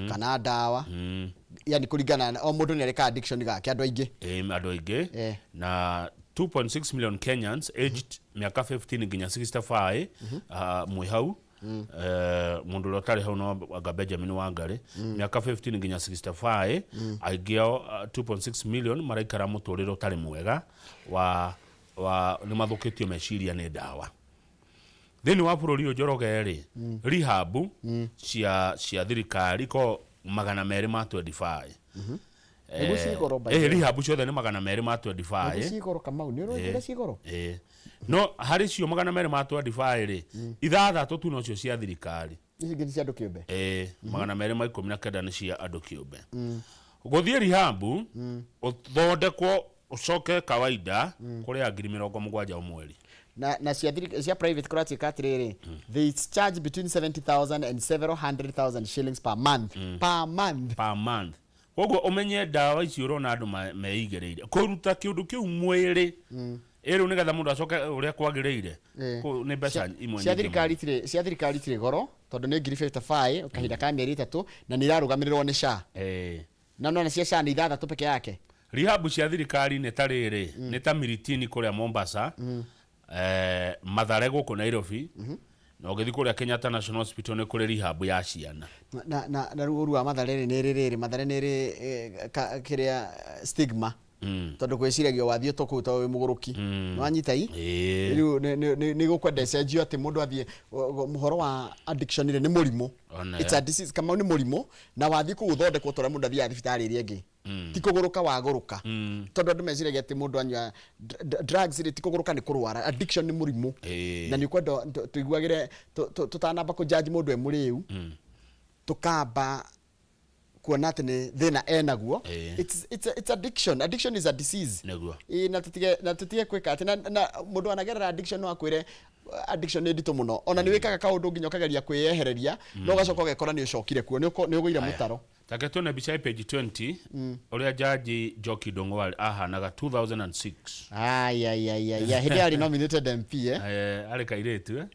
Kana ndawa, yani kũringana na o mũndũ nĩ arĩ ka addiction gake, andũ aingĩ. Andũ aingĩ. Na 2.6 million Kenyans aged mĩaka 15 nginya 65, mwĩ hau. Mũndũ ũrĩa ũtarĩ hau no anga Benjamin Wangari. Mĩaka 15 nginya 65, aingĩ ao, 2.6 million maraikara mũtũrĩre ũtarĩ mwega wa nĩ mathũkĩtio meciria nĩ ndawa. Thĩinĩ wa bũrũri ũyũ, Njoroge rĩ, rehab cia thirikari ko 225. Nĩguo ciĩ goro, by the way. Rehab ciothe nĩ 225. Nĩguo ciĩ goro, Kamau, nĩ ũrona ciĩ goro. No harĩ cio 225 rĩ, ithathatũ tu nocio cia thirikari. Ici ingĩ nĩ cia andũ kĩũmbe. 219 nĩ cia andũ kĩũmbe. Gũthiĩ rehab ũthondekwo ũcoke kawaida kũrĩa 70,000 o mweri. Na cia private kũratuĩka atĩrĩrĩ, they charge between 70,000 and several hundred thousand shillings per month, per month. Per month. Koguo ũmenye ndawa ici ũrona andũ meigĩrĩire kũruta kĩũndũ kĩu mwĩrĩ ĩrĩu nĩgetha mũndũ acoke ũrĩa kwagĩrĩire. Nĩ mbeca imwe cia nyingĩ. Thirikari itirĩ, cia thirikari itirĩ goro tondũ nĩ ngiri 55 kahinda ka mĩeri 3 na nĩ irarũgamĩrĩrwo nĩ SHA. Na nona cia SHA nĩ ithathatũ peke yake. Rehab cia thirikari nĩ ta rĩrĩ, nĩ ta Miritini kũrĩa Mombasa, Mathare gũkũ Nairobi, na ũgĩthiĩ kũrĩa Kenyatta National Hospital nĩ kũrĩ rehab ya ciana. Na rĩu ũru wa Mathare rĩ, nĩ ĩrĩ rĩrĩ Mathare nĩ ĩrĩ kĩrĩa stigma, tondũ gwĩciragio wathiĩ to kũu to wĩ mũgũrũki. Nĩwanyita i? Ĩĩ. Rĩu nĩ gũkwenda ĩcenjio atĩ mũndũ athiĩ ũhoro wa addiction rĩ, nĩ mũrimũ. Ona It's a disease, Kamau, nĩ mũrimũ na wathiĩ kũu ũthondekwo ta ũrĩa mũndũ athiaga thibitarĩ ĩrĩa ĩngĩ. Ti kũgũrũka wagũrũka, tondũ andũ meciragia atĩ mũndũ anyua drugs rĩ, ti kũgũrũka, nĩ kũrwara. Addiction nĩ mũrimũ. Na nĩ ũkwenda tũiguagĩre tũtanamba kũ-judge mũndũ e mũrĩu, tũkamba kuona atĩ nĩ thĩna enaguo. It's addiction. Addiction is a disease. Ĩĩ, na tũtige kwĩka atĩ na mũndũ anagerera addiction no akwĩre addiction nĩ nditũ mũno. Ona nĩ wĩkaga kaũndũ nginya ũkageria kwĩyehereria, no ũgacoka ũgekora nĩ ũcokire kuo, nĩ ũgũire mũtaro. Take tuone mbica ya page 20 ũrĩa Jaji Njoki Ndung'u ahanaga 2006. Ai ai ai ai, hĩndĩ ĩyo arĩ nominated MP, eh? Arĩ kairĩtu, eh?